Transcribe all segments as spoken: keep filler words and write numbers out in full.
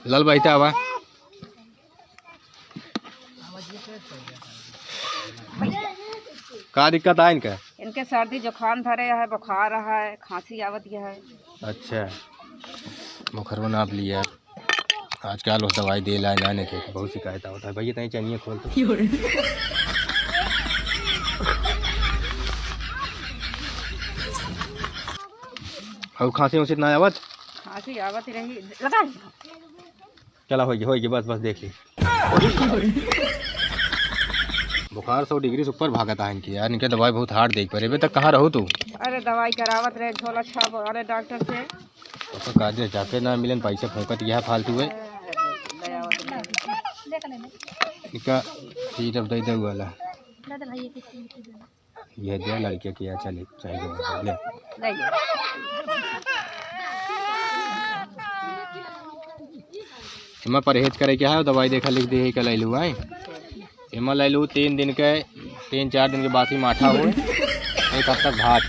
लाल भाई, आवा। का दिक्कत है इनका? इनके सर्दी जुकाम धरे है, बुखार है, खांसी आवत है। अच्छा, बुखारवा नाप लिया। आजकल वो दवाई दे ला, ना नहीं, बहुत शिकायत आवत है। भैया, तनी चनिया खोल तो। और खांसी उसी ना आवत? खांसी आवत ही रही, लगा। चला, होइगी, होइगी, बस, बस, देख ली। बुखार सौ डिग्री से ऊपर भागत है इनकी यार, इनके दवाई बहुत hard देख पड़े। अबे तक कहाँ रहू तू? अरे, दवाई करावत रहे, झोला छाप वाले डॉक्टर से। ओकर काजे जाके ना मिलन, पैसा फूंकत यह फालतू है। अरे, दया आवत नहीं। इनका सीरप दे दे वाला। ये दे लड़के के, अच्छा ले, चाहिए ले। ले ले। एमा परहेज करे के है, दवाई देखा लिख दे है, के लैलू है। एमा लैलू तीन दिन के, तीन चार दिन के बासी माठा हो, एक हफ्ता भात,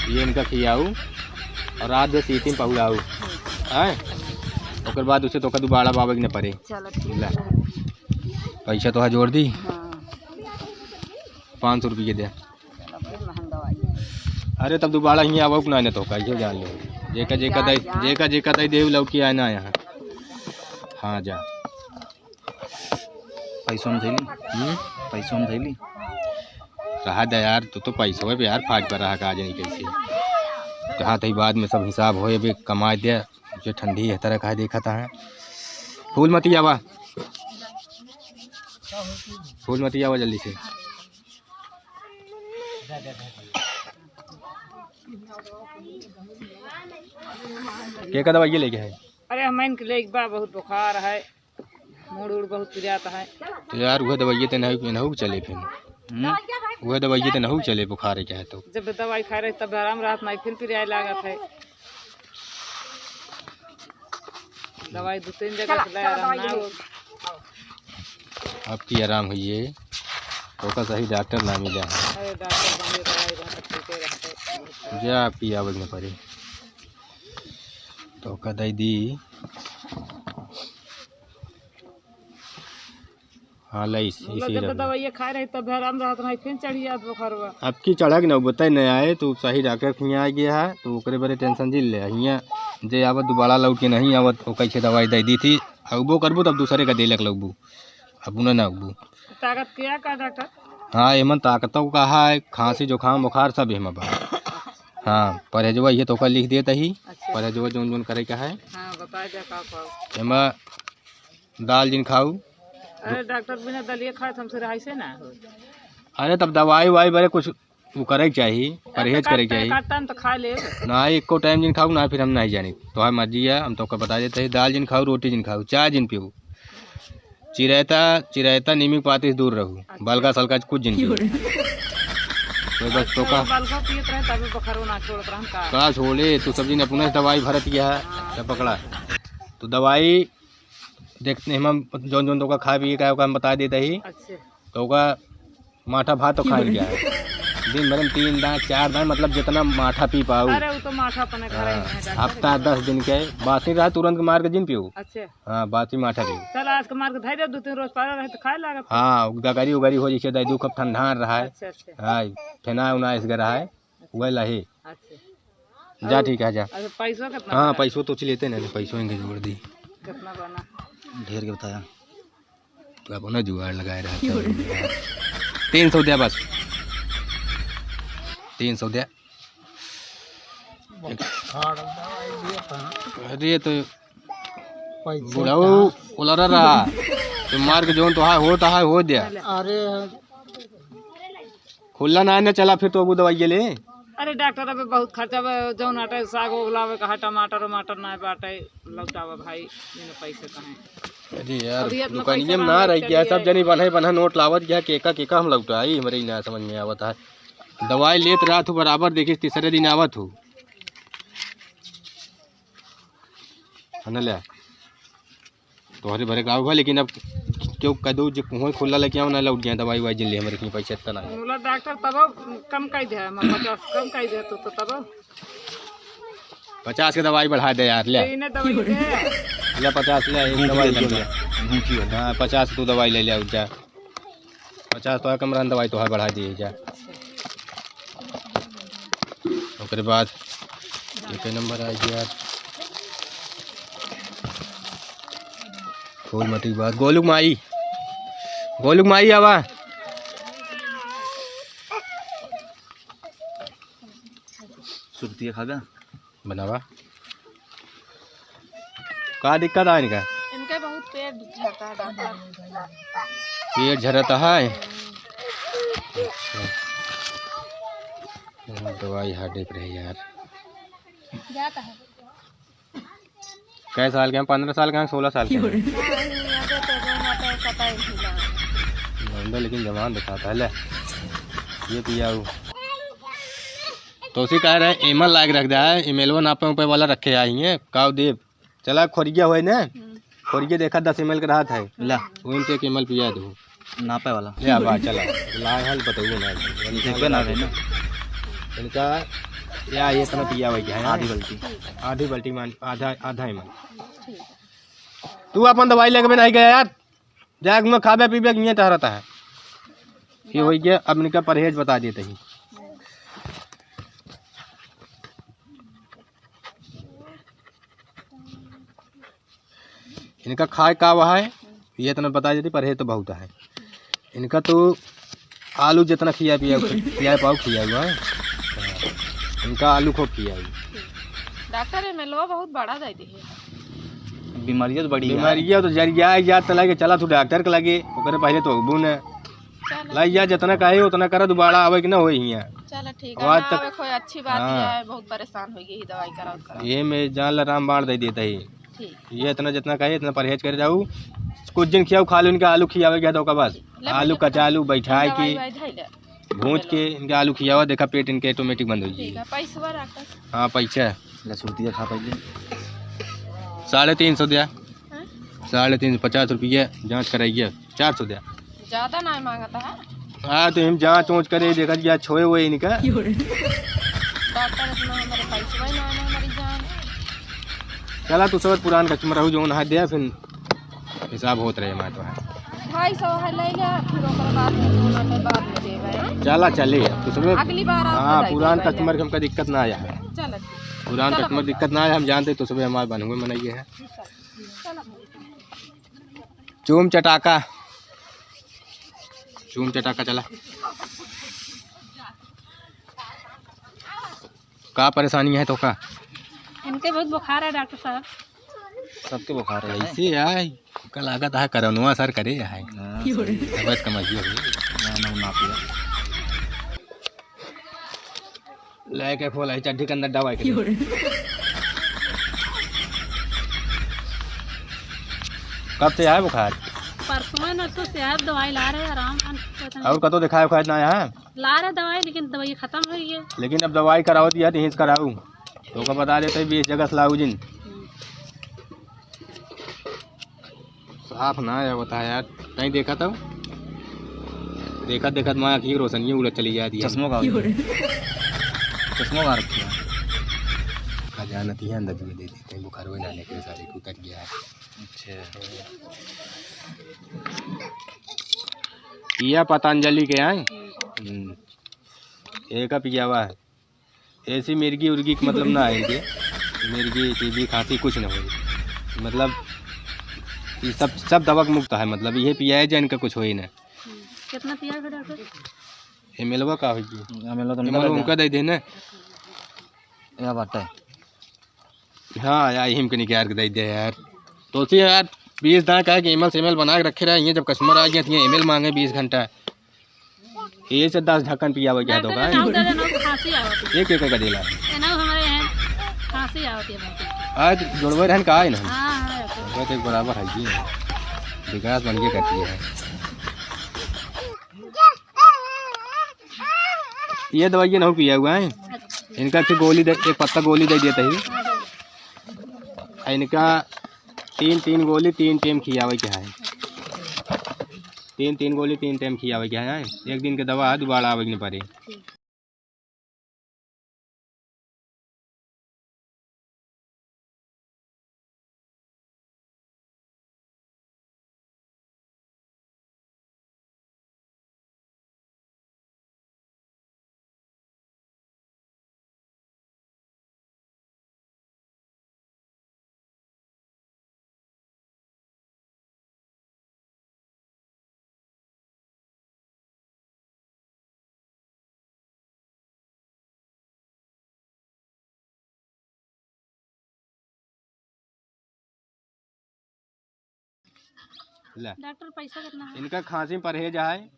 ये इनका खियाऊ और रात में सीटी में पहुड़ाऊ, हैं? ओकर बाद उसे तोका दोबारा बाबा के न पड़े। चलो, ठीक ला। है। पैसा तो जोड़ दी। हाँ। पाँच सौ रुपये दे। चलो भाई, महंगा वाली। अरे, तब दोबारा हियाँ आवक ना, ना तो का, ये जान लो। जेका, जेका जा, दई, जा। जेका, जेका दई देव लौकी आए ना यहाँ। हाँ, जा। पैसो में धैली? हम्म? पैसो में धैली? रहा दे यार, तू तो पैसो पे यार फाट पर रहा, का जानी कैसे। कहा तही बाद में सब हिसाब होए, बे कमाए दे, जो ठंडी है तरह का देखा था। फूल मती आवा। फूल मती आवा जल्दी से। के का दवाई लेके है? अरे, हम इनके लेके बा, बहुत बुखार है, मूड़ उड़ बहुत पिरात है। तो यार, वह दवाई ते नहीं, नहीं चले फिर। हम्म? वह दवाई ते नहीं चले, बुखार के है तो। जब दवाई खाए रहे, तब आराम रहत नहीं, फिर पिराए लागत है। दवाई दो तीन जगह से ले, आराम ना हो। आपकी आराम हुई है, तो का सही डॉक्टर ना मिला है। अरे डॉक्टर बने दवाई रहत, ठीक है रहते। जा आपकी आवाज में पड़ी, तो का दई दी। हाँ, ले इस-, मतलब इसी जब रख। दवाइयाँ खाए रही तब आराम रहत रही, फिर चढ़ी जात बुखारवा। अब की चढ़क न बताए न आए, तो सही डॉक्टर के हियाँ आ गया है, तो ओकरे बरे टेंशन जिन ले। हियाँ जे आवत दोबारा लौट के नहीं आवत, वो कैसे दवाई दे दी थी, अउबो करबू तब दूसरे का देलक लगबू, अब उन्हें ना अउबू। ताकत क्या का डॉक्टर? हाँ, एमन ताकतों का है, खांसी जुकाम बुखार सब एमा बा। हाँ, परहेजवा ये तो का लिख देता ही, अच्छा। परहेजवा जोन जोन करे का है। हाँ, बताए दे का का। एमा दाल जिन खाऊ। अरे डॉक्टर, बिना दलिए खाए तो हमसे रहाई से ना हो। अरे तब दवाई उवाई बरे कुछ वो करे के चाही, परहेज करे के चाही। काटन तो खा ले। ना एको टाइम जिन खाऊ ना, फिर हम नहीं जानी, तोहार मर्जी है, हम तोका बता देते हैं, दाल जिन खाऊ, रोटी जिन खाऊ, चाय जिन पीऊ, चिरैता, चिरैता नीमी के पाती से दूर रहू, अच्छा। बलका सलका कुछ जिन पीऊ। तो बस तोका बलका पियत रहे तभी बुखारो ना छोड़त रहन का। का छोड़े, तू सब जिन अपने से दवाई भरत गया है, हाँ। तब पकड़ा। तो दवाई देखते हैं हम, जौन जौन तोका खाए पिए का है, ओका हम बता देते ही। अच्छा। तो ओका माठा भात तो खाए क्या है, दिन भर में तीन दान, चार दान, मतलब जितना माठा पी पाऊ। अरे, वो तो माठा अपने घर हाँ, में है, डॉक्टर हफ्ता के। दस दिन के, बासी रहा तुरंत के मार के जिन पीऊ। अच्छा। हाँ, बासी माठा पीऊ। चल, आज के मार के धर दे, दो तीन रोज पड़ा रहे तो खाए लागत। हाँ, गगरी उगरी हो जैसे दे, दू कप ठंडा रहा है। अच्छा, अच्छा। हाँ, फेना उना इसके रहा है, वह लही। अच्छा। जा, और ठीक है, जा। अच्छा, पैसवा कितना हाँ, बा? पैसवा तो उछ लेते ना, पैसवा इनके जोड़ दी। कितना बना? ढेर के बताया। तो आप ना जुगाड़ लगाए रहे थे। तीन सौ दे बस। तीन सौ दे। अरे तो पैसे बुढ़ऊ कहाँ? उलरा रहा। तो मार के जोन तो है, होता है, हो दे। अरे खुला ना, ना चला फिर तो अबू दवाई ले। अरे डॉक्टर, अबे बहुत खर्चा बा, जौन आटे साग उग लावे कहा, टमाटर वमाटर ना बाटे, लौटावा भाई, बिना पैसे कहे। अरे यार, अब ये इतना दुकानिये पैसा में ना ना रही लेके क्या, सब चलिए। जनी बन्हे बन्हे नोट लावत क्या, केका केका हम लौटाई, हमरे ही ना समझ में आवत है। दवाई लेत रहा तू बराबर, देखिस तीसरे दिन आवत हूँ, है ना ले। तोहरे भरे का हुआ, लेकिन अब क्यों कह दो, जे कुहों खुला लेके आओ ना, लौट गया दवाई वाई जिन ले, हमरे कहीं पैसा इतना नहीं। बोला डॉक्टर, तब कम कर दे, हम पचास कम कर दे तो, तो तब पचास के दवाई बढ़ा दे यार, ले। इन्हें दवाई दे। ले पचास ले, एक भूखी दवाई है ले तनका। लिया। भूखी हो। हाँ, पचास तू दवाई ले ले, जा। पचास तो कम रहन, दवाई तोहार बढ़ा दिए जा। ओकरे बाद एक नंबर आ गया। फूल मती के बाद गोलू के माई, गोलू के माई आवा। सुरतिया खा गया। बनावा। का दिक्कत है इनका? इनका बहुत पेट झरता है डॉक्टर। पेट झरता है? अच्छा। दवाई हार्ड देख रहे यार। जाता है। कै साल के हैं? पन्द्रह साल के हैं, सोलह साल के हैं? नहीं, अबे तो जो ना तो पता ही नहीं लगा। लौंडा लेकिन जवान दिखाता है, ले। ये पियाऊ। तो उसी कह रहे हैं, एमल लाग रख दिया है, एमलवा नापे उपे वाला रखे आई हैं, काव देव। चला, खोरिया होए ना, हम्म। खोरिया देखा, दस एमएल के रहत है। ला। वहीं से एक एमएल पिया दो। नापे वाला। ले आबा, चला। लाए हल बताइए ना। देखबे ना रहे ना। इनका, या ये इतना पिया हुआ है, आधी बाल्टी। आधी बाल्टी मान, आधा, आधा एमएल। तू अपन दवाई लेके भी नहीं गया यार। जाके में खाबे पीबे के लिए टहरता है। ये हो गया, अब इनका परहेज बता देते ही। इनका खाए का हुआ है, ये इतना बता देती, परहेज तो बहुत है। इनका तो आलू जितना खिया पिया, खिया पाओ, खिया हुआ है। इनका आलू खूब खिया हुआ। डॉक्टर, ये मेलवा बहुत बड़ा दे दी है। बीमारियाँ तो बड़ी है। बीमारियाँ तो जरिया है, याद तो लगे, चला तू डॉक्टर के लगे, ओकरे पहले तो अबू ने। चलो। लाई जा, जितना कहे उतना करा, दोबारा आवे कि ना होई हियाँ। चलो ठीक है, आवाज ना तक आवे, कोई अच्छी बात ही हाँ। है, बहुत परेशान हो गई दवाई कराओ, कराओ। ये में जान ला राम बाण दे देता ही। ठीक। ये इतना जितना कहे इतना परहेज कर जाऊ। कुछ दिन खियाऊ, खा लो इनका आलू खियावे गया तो का बस। ले आलू, भैया, कच्चा आलू बैठाए दवाई के, वाई धइले। भूंज चलो। के इनका आलू खियावा, देखा पेट इनके ऑटोमेटिक बंद हो जाई। ठीक है, पैसवा रख। हाँ, पैसा। ले सुरतिया खा पहले। साढ़े तीन सौ दिया। हाँ? साढ़े तीन सौ, पचास रुपया जाँच कराइए, चार सौ दिया। ज्यादा ना मांगता है। हाँ, तो हम जाँच वाँच करे, देखा गया छोए हुए इनका। डॉक्टर इतना हमारे पैसवा ही ना है, हमारी जान। चला, तू सब पुरान कस्टमर रहू, जो ना दे, फिर हिसाब होत रहे हमारे तो है। ढाई सौ है, ले ले, फिर ओकर बाद में दो नंबर बाद में देबे, हैं? चला, चले, तू सब अगली बार आपको हाँ, दे पुरान देबे, कस्टमर के हमका दिक्कत ना आया है। चलो, ठीक। पुरान चलो, कस्टमर भैया। दिक्कत ना आया, हम जानते, तू सब हमारे बनहुए मनइये है। चलो। चूम चटाका। चूम चटाका चला। का परेशानी है तो का? इनके बहुत बुखार है डॉक्टर साहब। सबके बुखार है। कैसे है? का लागत है कोरोना असर करे है। हाँ, सही। तबियत कम है। ना, ना, ना पिया। लेके खोला है चड्ढी के अंदर दवाई के। कब से है बुखार? परसों नरसों से है, दवाई ला रहे, आराम, आराम, पता नहीं। और कतो दिखाए उखाए ना यहाँ? ला रहे दवाई, लेकिन दवाई खत्म हो गई है। लेकिन अब दवाई कराओ दिया, तो यहीं से कराऊ। तो का बता देते हैं, बीस जगह से लाऊ जिन। हम्म। साफ ना आया बता यार, कहीं देखा था? देखा, देखा तो माँ की रोशनी उड़त चली जाती है। चश्मों का हो गया। चश्मों का रखी है। का जानती है, अंदर में दे देते हैं, बुखार हुए ना लेके सारे को उतर गया है। अच्छा। पिया पतंजलि के आए। हम्म। एक पियावा है। ऐसी मिर्गी उर्गी के मतलब ना आएंगे। मिर्गी, टीबी, खांसी कुछ ना होई। मतलब, ये सब, सब दवा के मुक्त है। मतलब, ये पिया है जो इनका कुछ होई ना। हम्म। कितना पिया है डॉक्टर? एमएलवा का होई? एमएलवा तो एमएलवा उनका दे देना। या बात है। हाँ यार, हिम के निकाल के दे दे यार। तो उसी यार, बीस दाना कहे कि एमएल से एमएल बना के रखे रहे, ये जब कस्टमर आ गया, तो ये एमएल मांगे बीस घंटा। ये से दस ढक्कन पियावे के डॉक्टर होगा। नाम दे देना, खांसी आवत है। एक एक का देला। ये ना हमारे यहाँ खांसी आवत है बहुत। आज जोड़वे रहन का आए ना? हाँ, हाँ, हाँ। बस एक बराबर है जी। विकास बन के करती है। ये दवाई ना पिया हुआ है। अच्छा। इनका एक गोली दे, एक पत्ता गोली दे देते ही। हाँ, दे दो। इनका तीन, तीन गोली तीन टाइम खियावे के है। तीन, तीन गोली तीन टाइम खियावे के है। एक दिन के दवा है, दोबारा आवे के नहीं पड़े। ले। डॉक्टर, पैसा कितना है? इनका खांसी में परहेज है,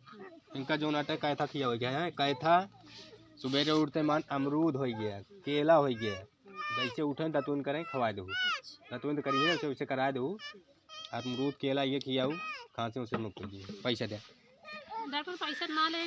इनका जौन अटै कैथा खिया होइ गया है, कैथा। सुबेरे उठते मान अमरूद होइ गया, केला होइ गया, जैसे उठे दतुन करें खवाए दहू, दतुन करिए उसे, उसे कराए दहू, अमरूद केला ये खियाऊ, खांसी उसे मुक्त हो जाए। पैसा दे। डॉक्टर, पैसा ना ले।